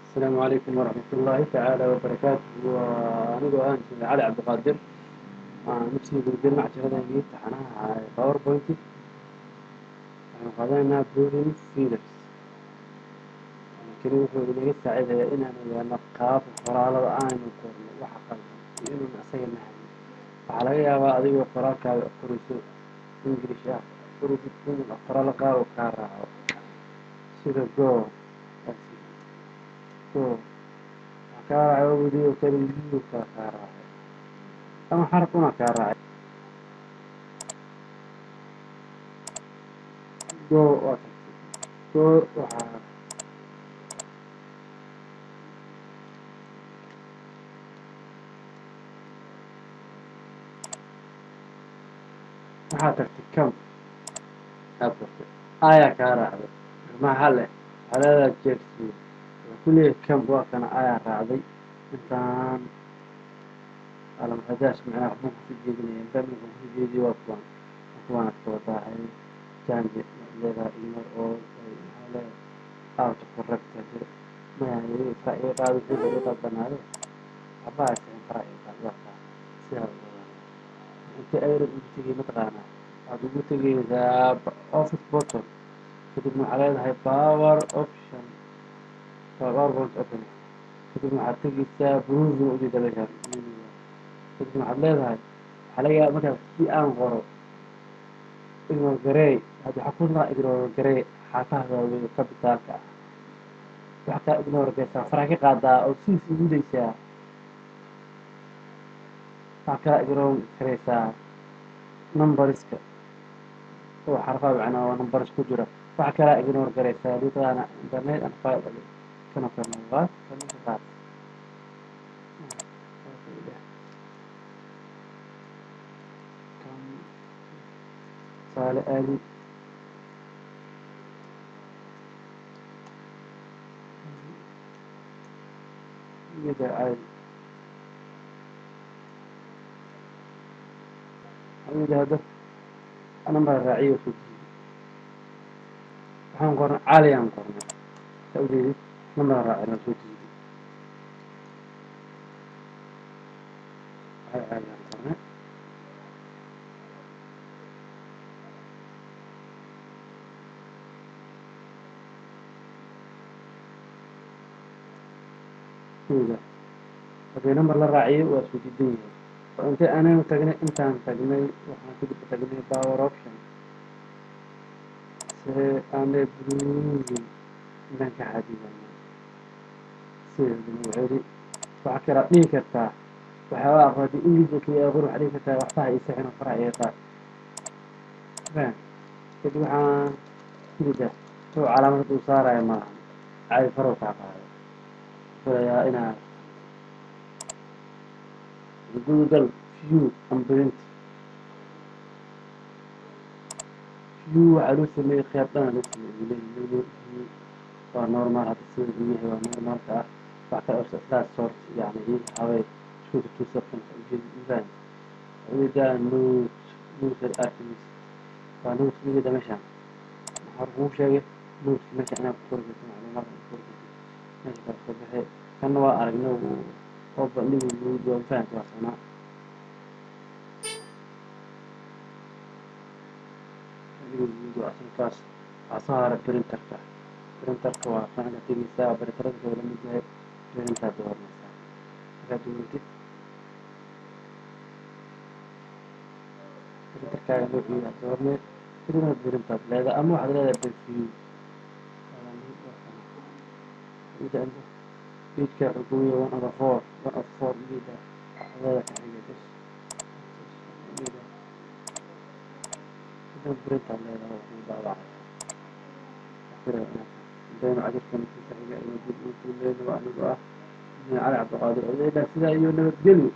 Asalaamu calaykum waraxmat ullaahi tacaala wabarakaatuh. Waa anigoo ah Injineer Cali Cabdiqaadir. Aan usii gudbin casharadeenii taxanaha PowerPoint. Waxaynu qaadanaynaa Proofing Features. Kani wuxuu inaga saacidayaa inaan ogaano qaabka qoraalada aanu qorno waxa qaldan iyo inuun asaga nahayn. Waxaa laga yaabaa adigoo qoraalkaaga qorayso English ah qoraysid inuu qoraalo qaar uu kaa raaco, sida go go waxaa kaa raacay weli oo kale u kala kaa raacay ama xaraf una kaa raacay go waa tagtay go. Waxaa tagtay come aad qortay ayaa kaa raacday, maxaa leh waxaa leedahay jeegsiyo wuxuu ku leeyahay come waa kana ayaa raacday intaan alamxadaas macnaha waxbuu kusoo jeedinaya intaan wuxuu kusoo jeediyay waa kuwan kuwanaad ka wadaahay change leedahay ignore all maxaa leedahay auto correct jira maya fara iga qaad wixii iga qaldanaade waxba haysan fara iga qaad waa kaa sidaa inta ayra ugu tegay mataqaanaa. Waxaad ugu tegaysaa office button, kadibna waxaa leedahay power option, PowerPoint open, kadibna waxaad tegaysaa proofing ujeeda meeshaan, kadibna waxaad leedahay waxaa laga yaaba markaas si aan qoro ignore garey. Hadda waxaa ku naa ignore garey xarfaha waaweyn oo capitalka ah, waxaa kaa ignore gareysaa faraha ka qaadaa oo sidiis ugu daysaa. Waxaa kaa ignore gareysaa numberska oo xarfaha macnaa oo numbers ku jira. Waxaa kalaa ignore gareysaa mataqaana internet and file kana kana qaad kana ka qaad tusaale aadi iyada caadi waxaa yidhaahdo number raaciyo soo jiiday. Waxaan qornay cali aan qornay saa ujeedid number raacina soo jiiday cali cali aan qornay ujeeda. Haddii number la raaciyo waa soo jiidan yahay. Oo intee anaynu tagnay intaan tagnay waxaan kadib tagnay power option see aan proofing intaan ka xadidanay sida lagu celi. Waxaa kalaa dhihi kartaa waxyaabaa aqoon haddii English oo keliya aqoon waxaa dhihi kartaa waxbaha ii sixin oo faraha iga qaad faham. Kadib waxaan ujeedaa wuxuu calaamad uu saaraya maaha caadi farow kaa qaaday filayaa inaa Google view and print view waxaa loo sameeyey qeyb dhan loo sameeyey leeyahay view waa normal hadda sida uu yahay waa normalka ah. Wax kale oo isla sort yani ii haway isku tusa kan ujeedaan ujeedaa note items waa note ujeeda meeshaan waxaa kuu sheegay note meesha inaad ku qori karto macluumaad ku qori karto meesha kala soo baxay. Kanna waa aragnay oo bandhigi guud waa fahamka waa sanaa bandhigi guud waa asalkaas. Waxaa soo haray printerka. Printerka waa kana tegeysaa printerada la mid yahay printer dooranaysaa markaad dooratid printerkaaga noociisa dooranay kadibna printer leedahay ama waxaad leedahay preview pageka wuxuu kugu yahay one over four one of four ujeeda waxaad leedahay ka xiga bas ujeeda kadibna printer leedahay waa kuu daabacaya. Intaynu cajirkan kiisa xiga aynu dib ugu kulmeyno waa anigoo ah Cali Cabdiqaadir Odeydha sidaa iyo nabadgelyo.